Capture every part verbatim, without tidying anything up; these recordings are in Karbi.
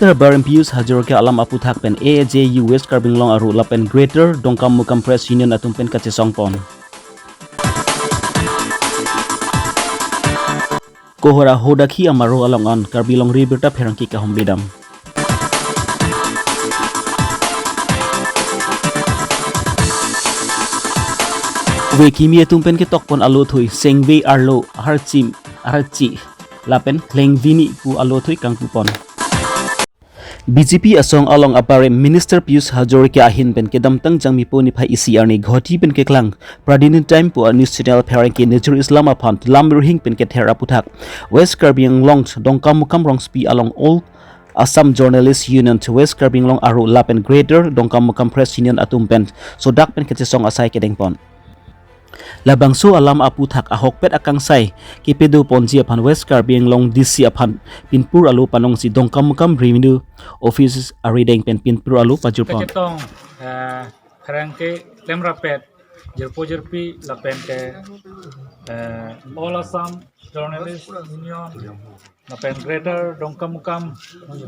Minister Barim Piyush Hazarika alam aputhak pen A J U West Karbi Anglong aro lapen Greater Dongkamukam Press Union atum pen kachesong pon. Kohora hodakhi amaro along an Karbi Longri Abirta pherangke kahumri dam. Ove kimi atum pen ketok pon alo thui, sengve arlo, harchim, harchi, lapen klengvini pu alo thui kangpu pon. B J P asong along aparim Minister Piyush Hazarika ahin pen kedamtang Jangmipo niphai isi arni Guwahati pen keklang Pradhan Time pu a news channel pherangke Nazrul Islam aphan lam rihing pen kether aputhak West Karbi Anglong Dongkamukam rongsopi along All Assam Journalist Union, West Karbi Anglong aro lapen Greater Dongkamukam Press Union atum pen sodak pen kachesong asai kedeng pon. Labangso alam aputhak ahokpet akangsai kepedo ponji aphan West Karbi Anglong D C aphan pinpur alo panongsi Dongkamukam Revenue Office arideng pen pinpur alo pajur pon. Kachetong, eh, pherangke klemrapet, jirpo jirpi lapen ke, eh, All Assam Journalist Union lapen Greater Dongkamukam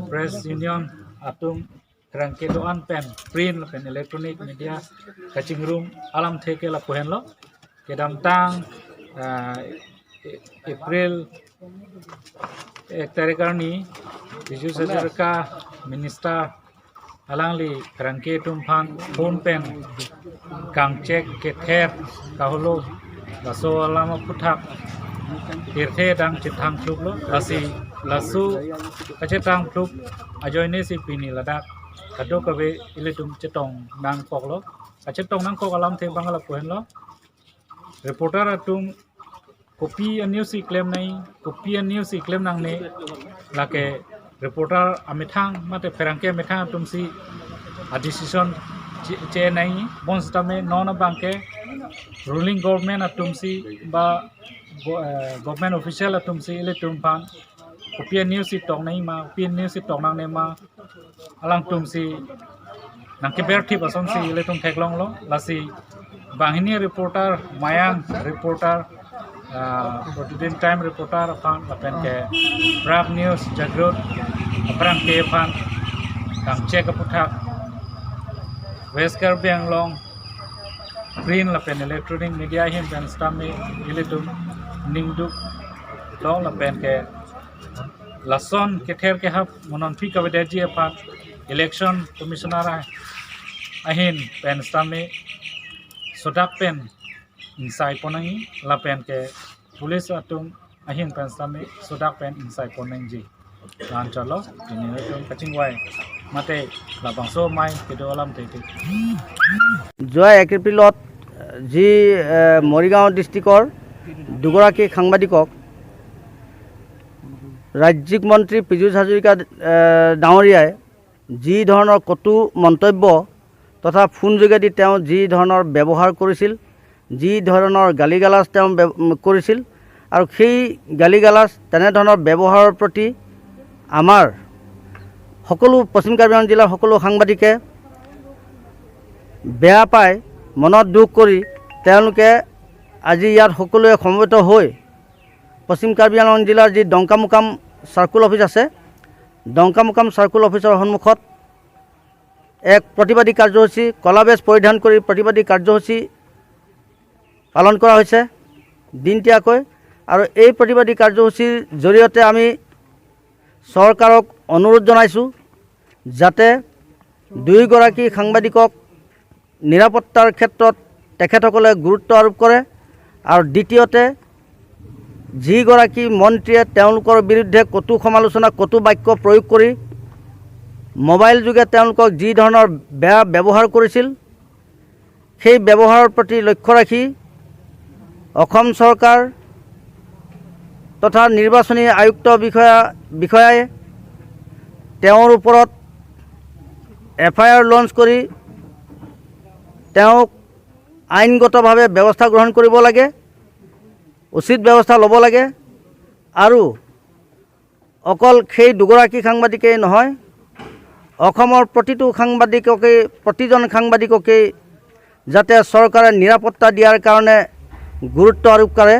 Press Union atum pherangke do-an pen print lapen electronic media kachingrum alamthe ke lapu henlo. Kedamtang, ah, April ek tarik arni Piyush Hazarika Minister alangli pherangke atum aphan phone pen kangchek kether kaholo, laso alam aputhak pirthe dang chethang thuplo, lasi laso kachethang thup ajoine si pini ladak kadokave ilitum chetong nangkoklo. Kachetong nangkok alamthe abang lapu henlo. Reporter atum kopi a news si klem nai, kopi a news si klem nangne, lake reporter amethang mate pherangke amethang atum si a decision che, che nai, bonsitame non abang ke ruling government atum si ba go, eh, government official atum si ilitum aphan kopi a news si tok nai ma, kopi a news si tok nangne ma, alangtum si nangkeber thip ason si ilitum theklonglo, lasi banghini reporter, Mayang reporter, ah, Pradhan Time reporter aphan lapen ke Prag News, Jagrut, apherangke aphan kangchek aputhak West Karbi Anglong print lapen electronic media ahin pen sitame ilitum ningduk long lapen ke lason kether kehap mo non phi kavedetji aphan Election Commissioner a, ahin pen sitame sodak pen ingsai pon nangji lapen ke police atum ahin pen sitame sodak pen ingsai pon nangji. Lan chalo, pini nelitum kachingvai mate labangso amei kedo alamthe ke. যোৱা এক এপ্ৰিলত যি এ, মৰিগাঁও ডিষ্ট্ৰিক্টৰ দুগৰাকী সাংবাদিকক ৰাজ্যিক মন্ত্ৰী পীযুষ হাজৰিকা এ, ডাঙৰীয়াই যি ধৰণৰ কটু মন্তব্য তথা ফোন যোগেদি তেওঁ যি ধৰণৰ ব্যৱহাৰ কৰিছিল, যি ধৰণৰ গালি গালাজ তেওঁ ব্য-, কৰিছিল আৰু সেই গালি গালাজ তেনেধৰণৰ ব্যৱহাৰৰ প্ৰতি আমাৰ সকলো পশ্চিম কাৰ্বি আংলং জিলাৰ সকলো সাংবাদিকে বেয়া পাই মনত দুখ কৰি তেওঁলোকে আজি ইয়াত সকলোৱে সমবেত হৈ পশ্চিম কাৰ্বি আংলং জিলাৰ যি ডংকামুকাম চাৰ্কুল অফিচ আছে, ডংকামুকাম চাৰ্কুল অফিচৰ সন্মুখত এক প্ৰতিবাদী কাৰ্যসূচী, কলা বেজ পৰিধান কৰি প্ৰতিবাদী কাৰ্যসূচী পালন কৰা হৈছে দিনতীয়াকৈ। আৰু এই প্ৰতিবাদী কাৰ্যসূচীৰ জৰিয়তে আমি চৰকাৰক অনুৰোধ জনাইছোঁ যাতে দুয়োগৰাকী সাংবাদিকক নিৰাপত্তাৰ ক্ষেত্ৰত তেখেতসকলে গুৰুত্ব আৰোপ কৰে। আৰু দ্বিতীয়তে, যিগৰাকী মন্ত্ৰীয়ে তেওঁলোকৰ বিৰুদ্ধে কটু সমালোচনা, কটু বাক্য প্ৰয়োগ কৰি মোবাইল যোগে তেওঁলোকক যি ধৰণৰ বেয়া ব্যৱহাৰ কৰিছিল, সেই ব্যৱহাৰৰ প্ৰতি লক্ষ্য ৰাখি অসম চৰকাৰ তথা নিৰ্বাচনী আয়ুক্ত বিষয়া, বিষয়াই তেওঁৰ ওপৰত এফ আই আৰ লঞ্চ কৰি তেওঁক আইনগতভাৱে ব্যৱস্থা গ্ৰহণ কৰিব লাগে, উচিত ব্যৱস্থা ল'ব লাগে। আৰু অকল সেই দুগৰাকী সাংবাদিকেই নহয়, অসমৰ প্ৰতিটো সাংবাদিককে, প্ৰতিজন সাংবাদিককে যাতে চৰকাৰে নিৰাপত্তা দিয়াৰ কাৰণে গুৰুত্ব আৰোপ কৰে।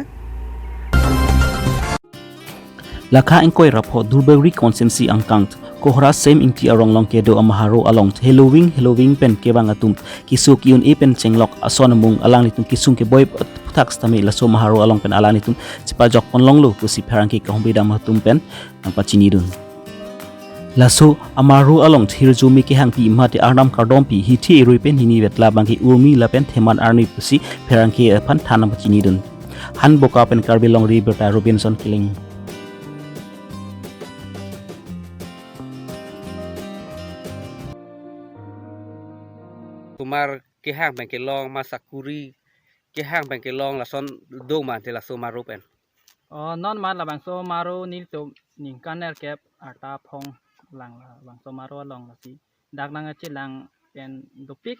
Lakha ingkoi ra pho Dulbagori constituency angkang Pohra Sem Ingti arong along kedo amaharo along heloving heloving pen kevang atum keso ki-un-e pen chenglok ason amung alanglitum kesung keboi aphuthak sitame laso amaharo along pen alanglitum chepajok ponlonglo pusi pherangke kehombe dam atum pen nangpachinidun. Laso amaharo along hirjume kehangpi mate arnam kardompi hithi erui pen hini vetla abangke urmi lapen theman arni pusi pherangke aphan than nangpachinidun. Han Boka pen Karbi Longri Abirta Robinson Killing. Osomar kehang pen kelong ma sakuri kehang pen kelong lason do ma te laso amaharo pen? Oh, non ma labangso amaharo nelitum ningkan nerkep arta phong lang labangso amaharo along lasi dak nangkachelang pen dopik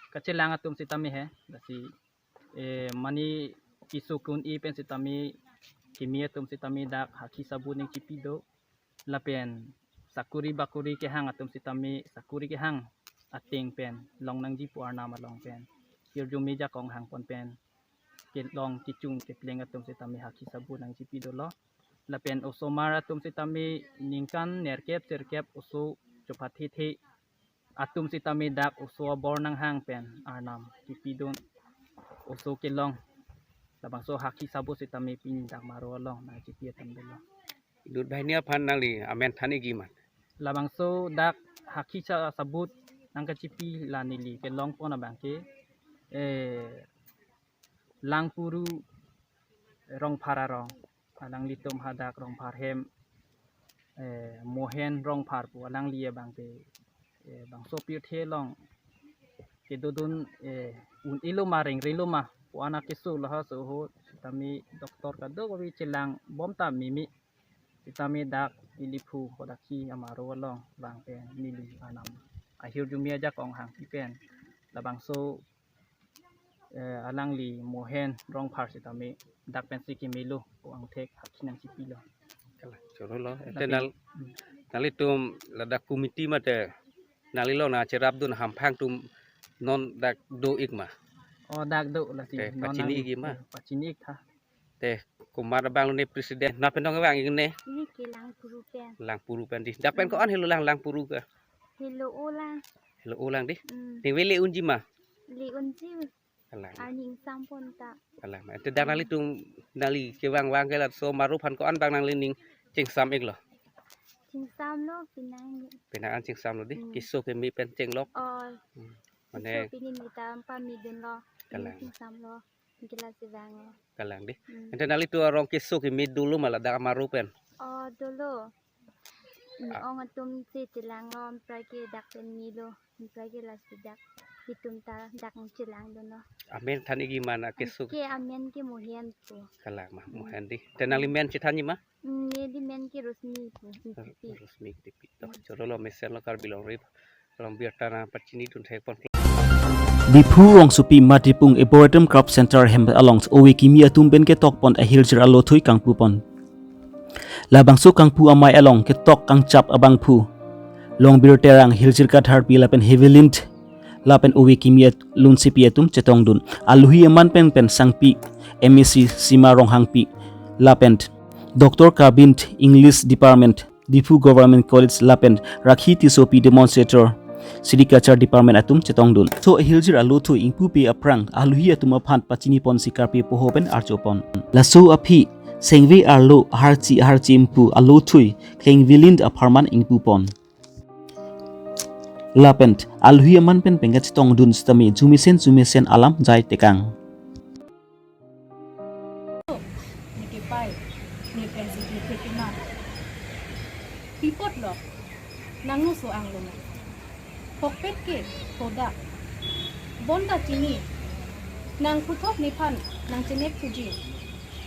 kachelang atum sitame he lasi eh, mane keso ki-un-e pen sitame kimi atum sitame dak hakhi sabun nangchipi do lapen sakuri bakuri kehang atum sitame sakuri kehang ateng pen long nangji pu arnam along pen hirjume ajakong hangpon pen kelong kechung kepleng atum sitame hakhi sabun nangchipi dolo lapen osomar atum sitame ningkan nerkep sirkep oso chopathethe atum sitame dak oso abor nanghang pen arnam chipidun oso kelong labangso hakhi sabun sitame pini dak amaharo along nangchipi atum dolo. Inut banghini aphan nangli amen than-ikji ma? Labangso dak hakhi sa- sabun nangkachipi la neli kelongpon abangke eh Langpuru Rongphar arong alanglitum hadak Rongphar hem eh, Mohen Rongphar pu alangli abangke eh, bangso pirthe along kedodun eh, un-elo ma rengrelo ma pu anak keso lahai so ahut sitame doctor kadokave chelang bom ta meme sitame dak ili phu hadak hi amaharo along abangke neli arnam ahirjume ajakong hangpi pen labangso eh, alangli Mohen Rongphar sitame dak pensi kemelo pu angthek hakhi nangchipilo. Kalang, choro lo. Ente lapen nal- hmm. Nanglitum ladak committee mate nangli along nangcherapdun hamphang atum non dak do-ik ma? Oh, dak do lasi. Te non pachini nang- ikji ma? Hmm, pachini-ik tha. Te komat abang lo ne president, nat pen dong vang-ik ne? Neli ke Langpuru pen. Langpuru pen dei. Dak pen ko-an helo lang Langpuru ke? Helo-o lang. Helo-o lang dei. Hmm. Ningve le unji ma? Le unji. Kalang. Arni ingsampon ta. Kalang. Ente dak nanglitum nangli kevang vang ke laso amaharo aphan ko-an abang nangli ning chingsam-iklo? Chingsamlo penang. Penang an chingsamlo dei. Hmm. Keso keme pen chenglok. Oh. Hmm. Mane keso pini neta pamidunlo. Kalang. Chingsamlo. Kelang si vang. Kalang dei. Hmm. Ente nanglitum arong keso keme dolo ma ladak amaharo pen? Oh, dolo. Ah. Ong atum si chelanglo, anpra ke dak pen melo, anpra ke lasi dak itum ta dak chelangdunlo. Amen than-ikji ma na keso? Ke amen ke Mohen pu. Kalang ma, hmm. Mohen dei. Te nangli men chethanji ma? Hmm, neli men ke Rosmi pu, Ingtipi. Rosmi Ingtipi. To, choro lo mesen lo Karbi Longri Abirta nangpachinidun thekpon. Diphu rongsopi Matipung Arboretum Craft Center hem along ove kimi atum pen ketokpon ahirjir alothui kangpupon. Labangso kangpu amei along ketok kangchap abangphu Longbir Terang, Hirjir Katharpi lapen Heavy Lint lapen ove kimi at- lunsepi atum chetongdun. Alohi aman pen pen sangpi M A C Sima Ronghangpi lapen Doctor Kabint, English Department, Diphu Government College lapen Rakhi Tissopi, Demonstrator, Sericulture Department atum chetongdun. So ahirjir alothui ingpupe aphrang alohi atum aphan pachiniponsi karpi poho pen arjupon. Laso aphi sengve arlo harchi harchi ingpu alothui Klengvi Lint apharman ingpupon. Lapen alohi aman pen pen kachetongdun sitame jumesen jumesen alam jai tekang. Neke pai, ne pensi dikhe kena. Pi apotlo, nangno so-ang lo ma? Hokpet ke, hodak. Bonta chini, nang puthot nephan, nang chenek thuji.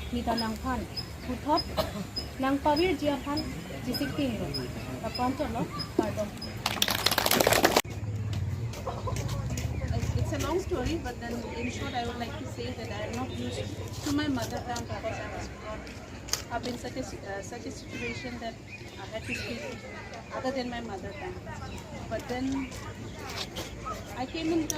Neta nangphan, puthot, nang pavirji aphan, jisik ting lo. Tapan chot lo, kardom. It's a long story, but then in short, I would like to say that I am not used to my mother tongue because I was brought up in such a si- uh, such a situation that I had to speak other than my mother tongue. But then I came in touch